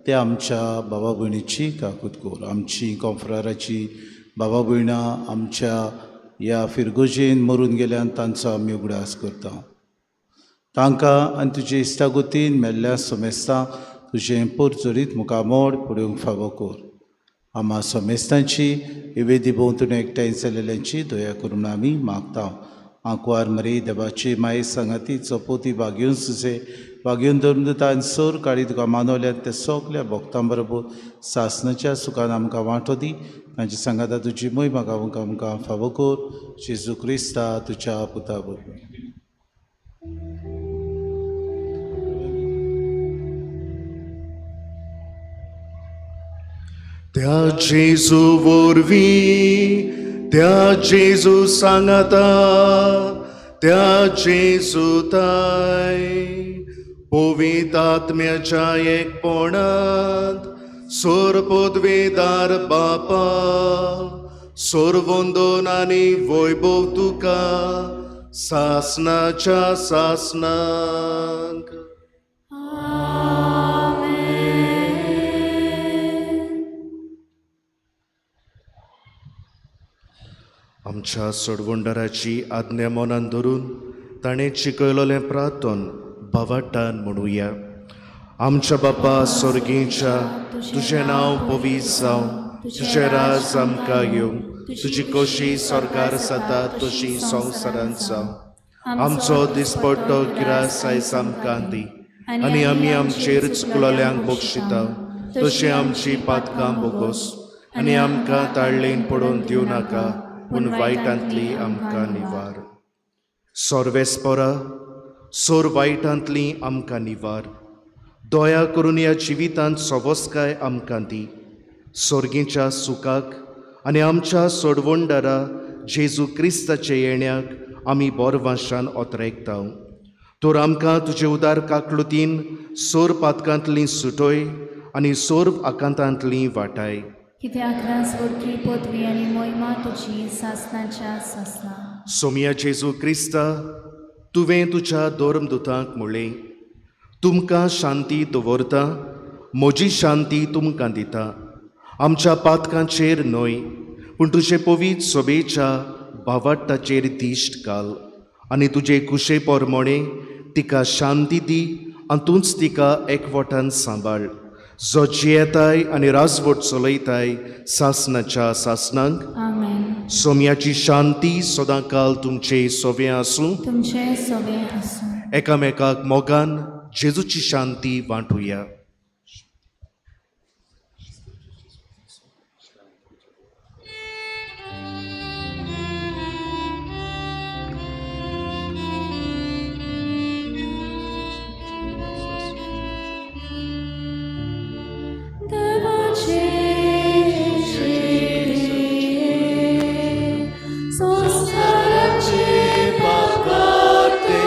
ते आमच्या बाबा भयणीची काकूत कर। आमची कोंफ्राराची बाबा भयणां आमच्या ह्या फिरगोजेन मरून गेल्यान तांचो आमी उगडास करता। तांकां आनी तुजे इश्टागोतीन मेल्ल्या सोमेस्तां तुजें पोरजोरीत मुखामोड पळोवंक फावो कर। आमा सोमेस्तांची इवेदी भोंवतणी एकठांय जाल्ल्यांची दया करून आमी मागता। आंकवार मरी देवाची माये सांगाती चपोती बागेवन सुसे बागेवन धर्मदूता आनी सोर काळी तुका मानवल्यात त्या सगल्या भक्तां बरोबर सासनाच्या सुखान आमकां वांटो दी। तांची सांगाता तुजी मोय म्हाका आमकां फावो कर। जेजू क्रिस्ता तुज्या पुता बरोबर। त्या जेजू वरवीं, त्या जेजू सांगाता, त्या जेजू ताय पवित्र आत्म्याच्या एकपणांत सोर पदवेदार बापा, सोरवंदन आनी वैभव तुका सासनाच्या सासनाक। आमच्या सोडवणदाराची आज्ञा मनान धरून ताणें शिकयलेलें प्रार्थन भावाटान म्हणुया। आमच्या बापा स्वर्गीच्या, तुजें नांव पवित्र जावं, तुजें राज आमकां येवं, तुजी खोशी स्वर्गार जाता तशी संवसारांत जावं। आमचो दिसपट्टो गिरास आयज आमकां दी आनी आमी आमचेर चुकलोल्यांक बक्षिता तशी आमची पातकां बोगोस आनी आमकां ताळलेन पडोवन दिवं नाका पूण वायटांतली आमकां निवार। सोर्वेस्पोरा, सोर वायटांतली आमकां निवार। दया करून ह्या जिवितांत सवस्काय आमकां दी। सोर्गीच्या सुखाक आनी आमच्या सोडवणदारा जेजू क्रिस्ताचे येण्याक आमी बोरवाशान ओतरेकता। तर आमकां तुजे उदार काकलुतीन सोर पातकांतली सुटोय आनी सोर आकांतांतली वाटाय। कित्याक राजवटकी पदवी आनी मोहिमा तुजी सासनाच्या सासना। सोमिया जेजू क्रिस्ता, तुवें तुज्या धर्मदूतांक म्हणलें, तुमकां शांती दवरता, म्हजी शांती तुमकां दिता। आमच्या पातकांचेर न्हय पूण तुजे पवित्र सभेच्या भावाट्टाचेर दिश्ट घाल आनी तुजे कुशे प्रमाणे तिका शांती दी आनी तूंच तिका एकवटान सांबाळ, जो जियेताय आनी राजवट चलयताय सासनाच्या सासनाक। आमेन। सोम्याची शांती सदांकाल तुमचे सोवे आसूं, तुमचे सोवे आसूं। एकामेकाक मोगान जेजूची शांती वांटुया। संसाराचे पाप काडटले.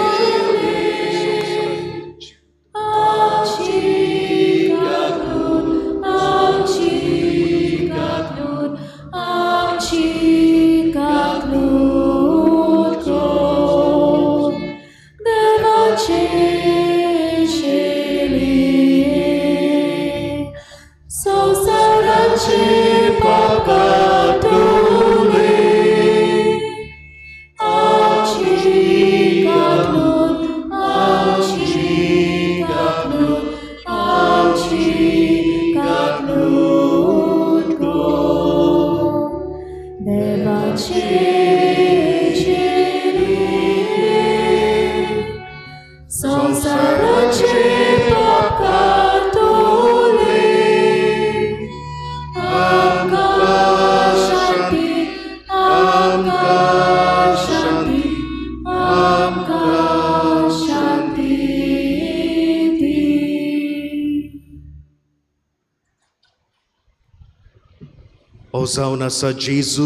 हो जावन आसा जेजू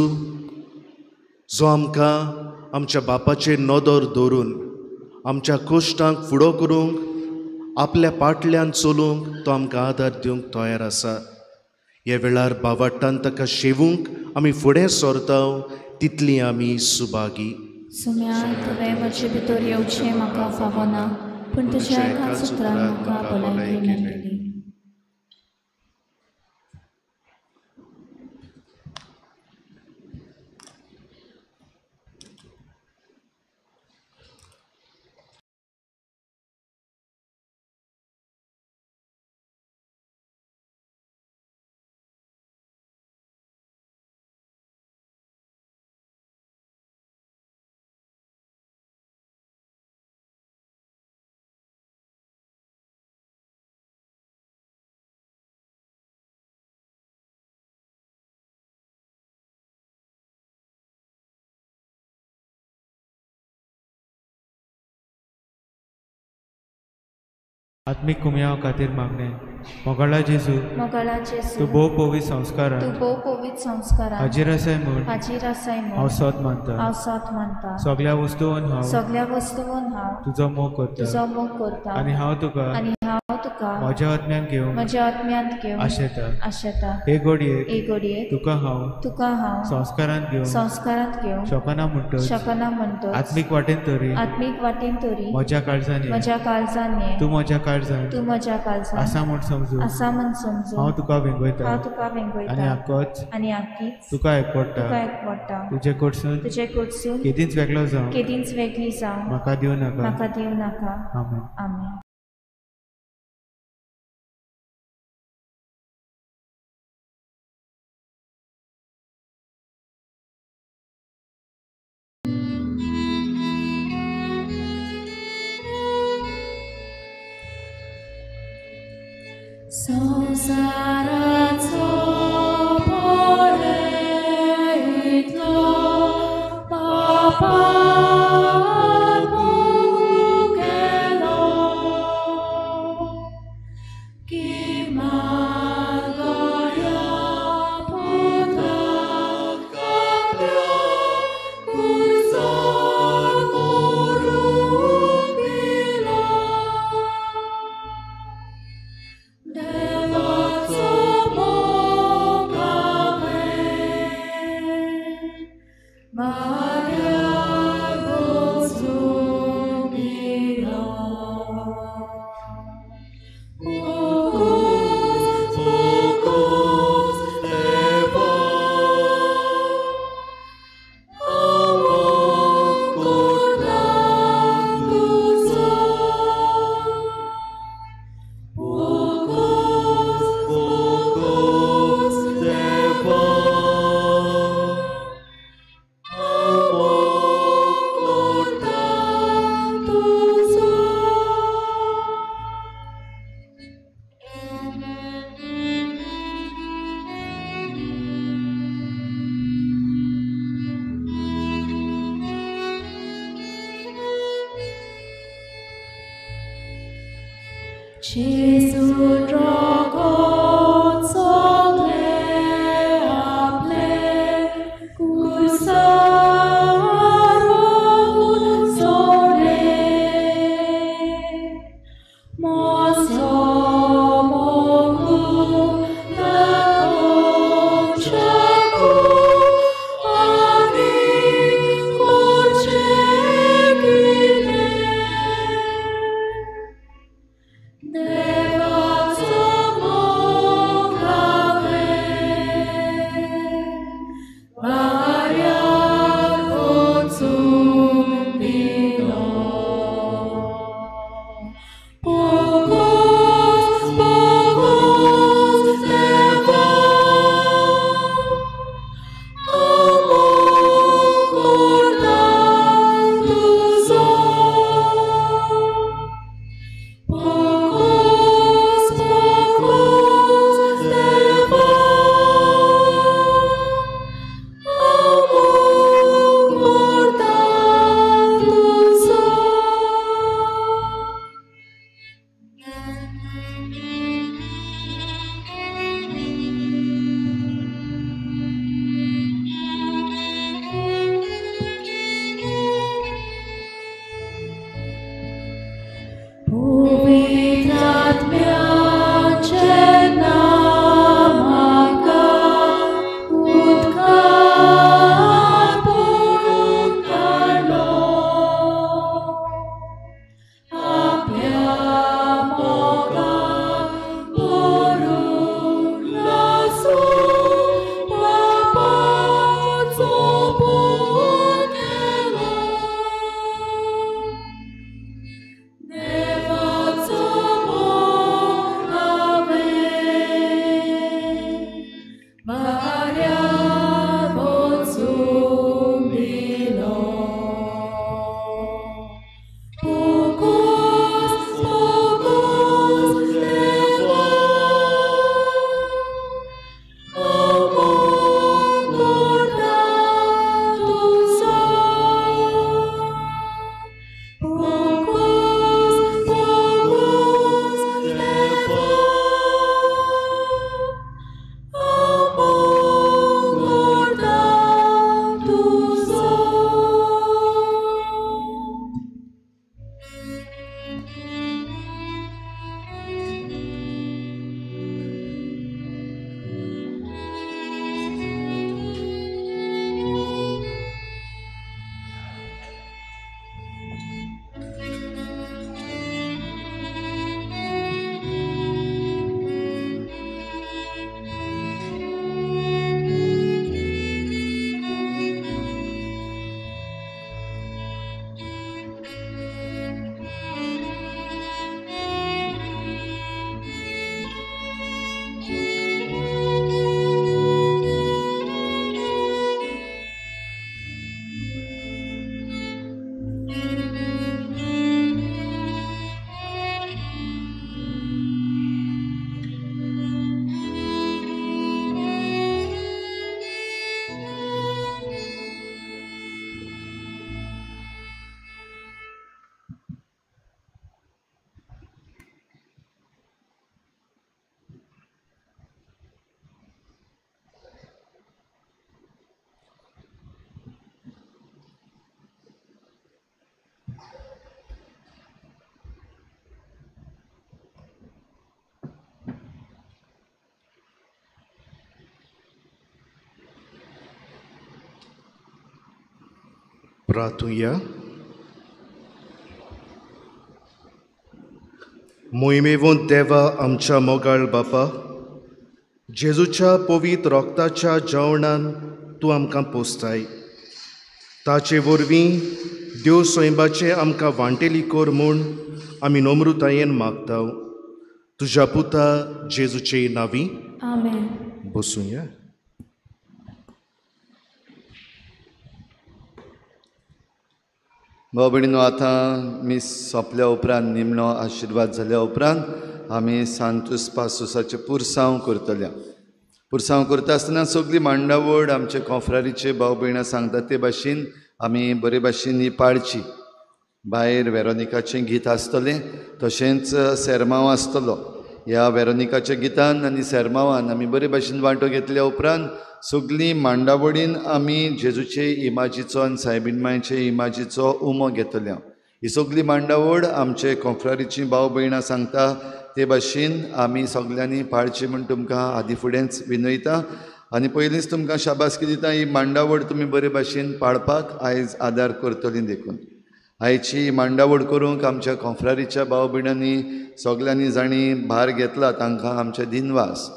जो आमकां आमच्या बापाचेर नदर दवरून आमच्या कश्टांक फुडो करूंक आपल्या पाटल्यान चलूंक तो आमकां आदार दिवंक तयार आसा. ह्या वेळार बावाट्टान ताका शेवूंक आमी फुडें सरता तितली आमी सुभागी. सुम्या तुवें म्हजे भितर येवचें म्हाका फावना, पूण तुज्या एकाच उतरान म्हाका भलायकी मेळटली. आत्मीक कुमयाव खातीर मागणें. मोगाळा जेजू, तूं भोव पवित्र संस्कारान हाजीर आसाय म्हूण हांव सत मानता. सगळ्या वस्तून हांव तुजो मोग करता आनी हांव तुका म्हज्या आत्म्यान घेवन आशेता. हे घडयेक तुका हांव संस्कारांत घेवन शकना म्हणटच आत्मीक वाटेन तरी म्हज्या काळजान ये, तूं म्हज्या काळजान आसा म्हूण समजून हांव तुका वेंगयता आनी आकीच तुका एकवटा. तुजे कडसून केदींच वेगळो जावं म्हाका दिवं नाका. आमेन. आमेन. संसाराचो पळयतलो पापान मुखेलो की मागया पुताक आपल्या कुर्सान करून दिलो. देवाचो मोग हांवें मार्यार वचून दिलो. मोगूच मोगूच देवा हांव मोग करता तुजो. मोगूच मोगूच देवा हांव मोग करता तुजो. जेजू रगत सगळें आपलें कुर्सार व्हरून सोडलें. म्हजो मोगू दाखोवच्याकू आनी करचें कितें. देवाचो प्रार्थुया. मोहिमेवंत देवा आमच्या मोगाळ बापा, जेजूच्या पवित्र रोगताच्या जेवणान तूं आमकां पोसताय. ताचे वरवीं देव स्वयंबाचें आमकां वांटेली कर म्हूण आमी नम्रतायेन मागता. तुज्या पुता जेजूचे नांवी आमेन. बसुया. भाव भयणीनो, आतां मीस सोंपल्या उपरांत, निमणो आशिर्वाद जाल्या उपरांत आमी सांतूस पासुसाचें पुरसांव करतल्या. पुरसांव करता आसतना सगळी मांडावळ आमचे कोंफ्रारीचे भाव भयणां सांगता ते भाशेन आमी बरे भाशेन ही पाळची. भायर वेरोनिकाचें गीत आसतलें, तशेंच सेरमांव आसतलो. ह्या वेरोनिकाच्या गितान आनी सेरमांवान आमी बरे भाशेन वांटो घेतल्या उपरांत सगळीं मांडावळीन आमी जेजूचे इमाजीचो आनी सायबीण मायचे इमाजीचो उमो घेतल्या. ही सगळी मांडावळ आमचे कोंफ्रारीची भाव भयणां सांगता ते भाशेन आमी सगल्यांनी पाळची म्हूण तुमकां आदी फुडेंच विनयता. आनी पयलींच तुमकां शाबासकी दिता, ही मांडावळ तुमी बरे भाशेन पाळपाक आयज आदार करतली देखून. आयची मांडावळ करूंक आमच्या कोंफ्रारीच्या भाव भयणांनी सगल्यांनी जांणी भार घेतला तांकां आमचे दिनवास.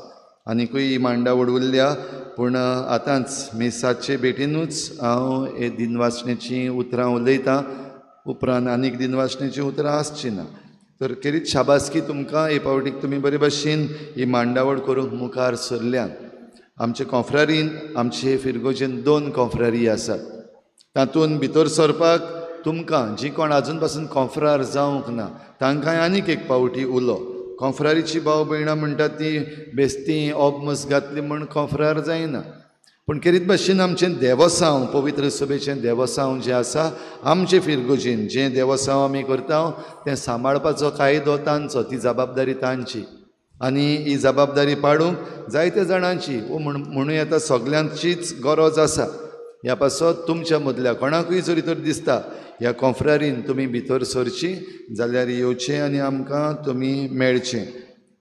आनिकूय ही मांडावळ उरल्या, पूण आतांच मिसाचे भेटीनूच हांव हे दिनवासणेचीं उतरां उलयतां. उपरांत आनीक दिनवासणेचीं उतरां आसचीं ना. तर खेरीत शाबासकी तुमकां, हे फावटीक तुमी बरे भाशेन ही मांडावळ करूंक मुखार सरल्यात. आमचे कोंफ्रारीन, आमचे फिरगोजेन दोन कोंफ्रारी आसात. तातूंत भितर सरपाक तुमकां जी कोण आजून पासून कोंफ्रार जावंक ना तांकां आनीक एक पावटी उलो. कोंफ्रारीची भाव भयणां म्हणटा ती बेस्ती ऑबमस घातली म्हूण कोंफ्रार जायना, पूण खेरीत भाशेन आमचें देवसांव, पवित्र सभेचें देवसांव जें आसा आमचें फिरगोजेन जें देवसांव आमी करता तें सांबाळपाचो कायदो तांचो, ती जबाबदारी तांची. आनी ही जबाबदारी पाडूंक जायत्या जाणांची वो म्हणूं येता सगल्यांचीच गरज आसा. ह्या पासत तुमच्या मदल्या कोणाकूय जरी तर दिसता ह्या कोंफ्रारीन तुमी भितर सरची जाल्यार येवचें आनी आमकां तुमी मेळचें.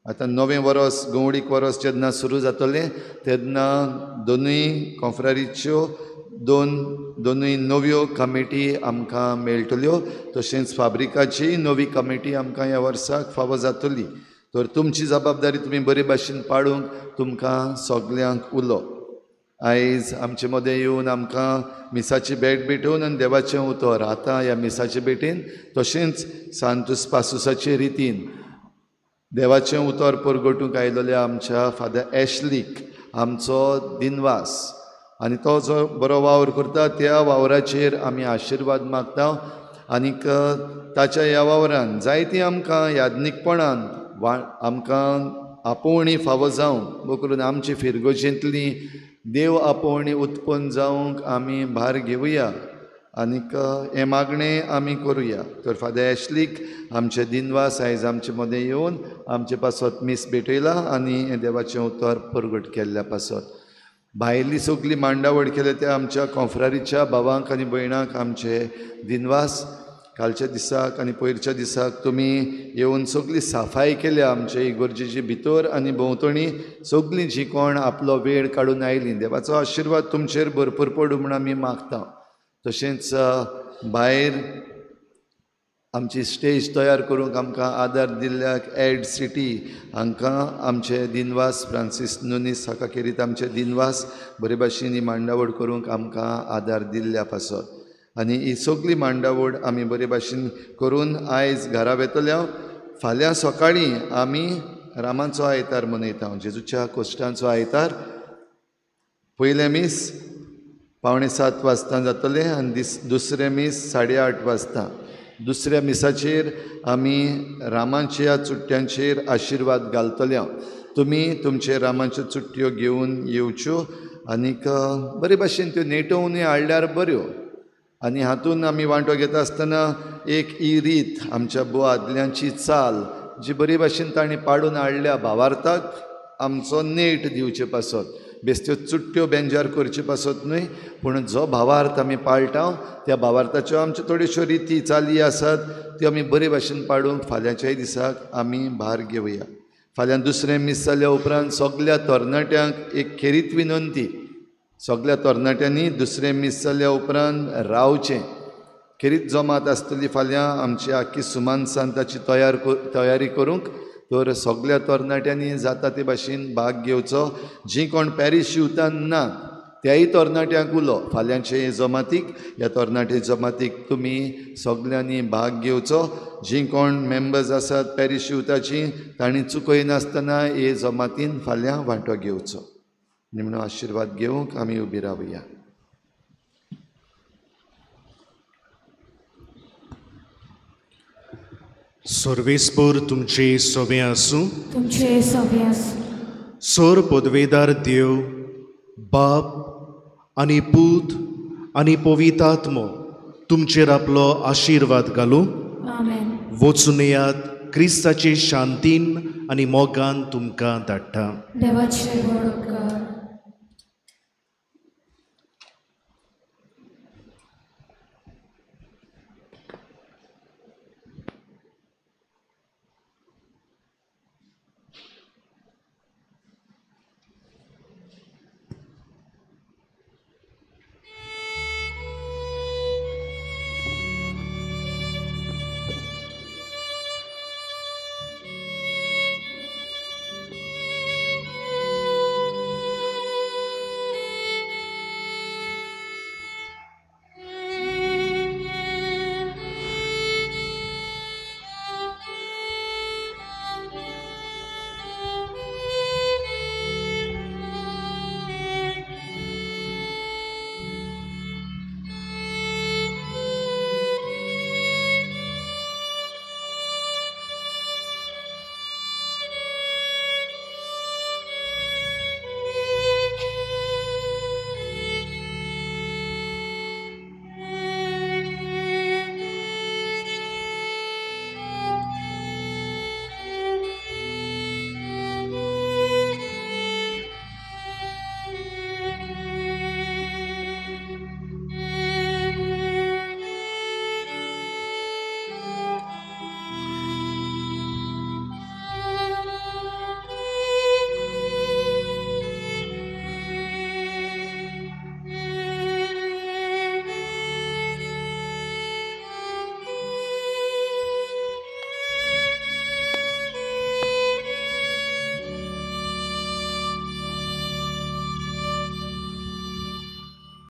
आतां नवें वरस, गवळीक वरस जेन्ना सुरू जातलें तेन्ना दोनूय कोंफ्रारीच्यो दोनूय नव्यो कमिटी आमकां मेळटल्यो, तशेंच फाब्रिकाची नवी कमिटी आमकां ह्या वर्साक फावो जातली. तर तुमची जबाबदारी तुमी बरे भाशेन पाडूंक तुमकां सगल्यांक उलो. आयज आमचे मदें येवन आमकां मिसाची भेट भेटोवन आनी देवाचें उतर आतां ह्या मिसाचे भेटेन तशेंच सांतूस पासुसाचे रितीन देवाचें उतर परगटूंक आयलेल्या आमच्या फादर एशलीक आमचो दिनवास. आनी तो जो बरो वावर करता त्या वावराचेर आमी आशिर्वाद मागता. आनीक ताच्या ह्या वावरान जायतीं आमकां याज्ञीकपणान आमकां आपोवणी फावो जावंक, करून आमची फिरगोजेंतली देव आपोवणी उत्पन्न जावंक आमी भार घेवया आनीक हें मागणें आमी करुया. तर फादर एशलीक आमचे दिनवास आयज आमचे मदें येवन आमचे पासत मीस भेटयला आनी हें देवाचें उतर परगट केल्ल्या पासत. भायली सगली मांडावळ केल्या त्या आमच्या कोंफ्रारीच्या भावांक आनी भयणांक आमचे दिनवास. कालच्या दिसाक आनी पयरच्या दिसाक तुमी येवन सगली साफाय केल्या आमचे इगर्जेची भितर आनी भोंवतणी. सगलीं जी कोण आपलो वेळ काडून आयलीं, देवाचो आशिर्वाद तुमचेर भरपूर पडूं म्हूण आमी मागता. तशेंच भायर आमची स्टेज तयार करूंक आमकां आदार दिल्ल्याक एड सिटी हांकां आमचे दिनवास, फ्रांसीस नुनीस हाका खेरीत आमचे दिनवास बरे भाशेन ही मांडावळ करूंक आमकां आदार दिल्ल्या पासत. आनी ही सगळी मांडावळ आमी बरे भाशेन करून आयज घरा वेतल्या. फाल्यां सकाळीं आमी रामाचो आयतार मनयता, जेजूच्या कोश्टांचो आयतार. पयलें मीस 6:45 वाजता जातलें आनी दुसरें मीस 8:30 वाजता. दुसऱ्या मिसाचेर आमी रामाच्या चुट्ट्यांचेर आशिर्वाद घालतल्या. तुमी तुमचे रामाच्यो चुट्ट्यो घेवन येवच्यो आनीक बरे भाशेन त्यो नेटोवनूय हाडल्यार बऱ्यो. आनी हातून आमी वांटो घेता आसतना एक ही रीत आमच्या बो आदल्यांची चाल जी बरी भाशेन तांणी पाडून हाडल्या भावार्थाक आमचो नेट दिवचे पासत, बेस्त्यो चुट्ट्यो बेंजार करचे पासत न्हय, पूण जो भावार्थ आमी पाळटा त्या भावार्थाच्यो आमच्यो थोड्योश्यो रिती चाली आसात त्यो आमी बरे भाशेन पाडूंक फाल्यांच्याय दिसाक आमी भार घेवया. फाल्यां दुसरें मीस जाल्या उपरांत सगल्या तरणाट्यांक एक खेरीत विनंती, सगल्या तरणाट्यांनी दुसरें मीस जाल्या उपरांत रावचें. खेरीत जमात आसतली फाल्यां आमची आख्खी सुमान सांताची तयारी करूंक. तर सगळ्या तरणाट्यांनी जाता ते भाशेन भाग घेवचो. जीं कोण पॅरीश युथान ना त्याय तरणाट्यांक उलो, फाल्यांचे जमातीक ह्या तरणाटे जमातीक तुमी सगल्यांनी भाग घेवचो. जीं कोण मेंबर्स आसात पॅरीश युथाची तांणी चुकयनासतना हे जमातीन फाल्यां वांटो घेवचो. निमणो आशिर्वाद घेवंक आमी उबी रावया. सर्वेस्पर तुमचे सवे आसूं. तुमचे सवे आसूं. सोर पदवेदार देव बाप आनी पूत आनी पवित्र आत्मो तुमचेर आपलो आशिर्वाद घालूं. आमेन. वचून येयात क्रिस्ताचे शांतीन आनी मोगान तुमकां धाडटा. देवाचे व्हड उपकार.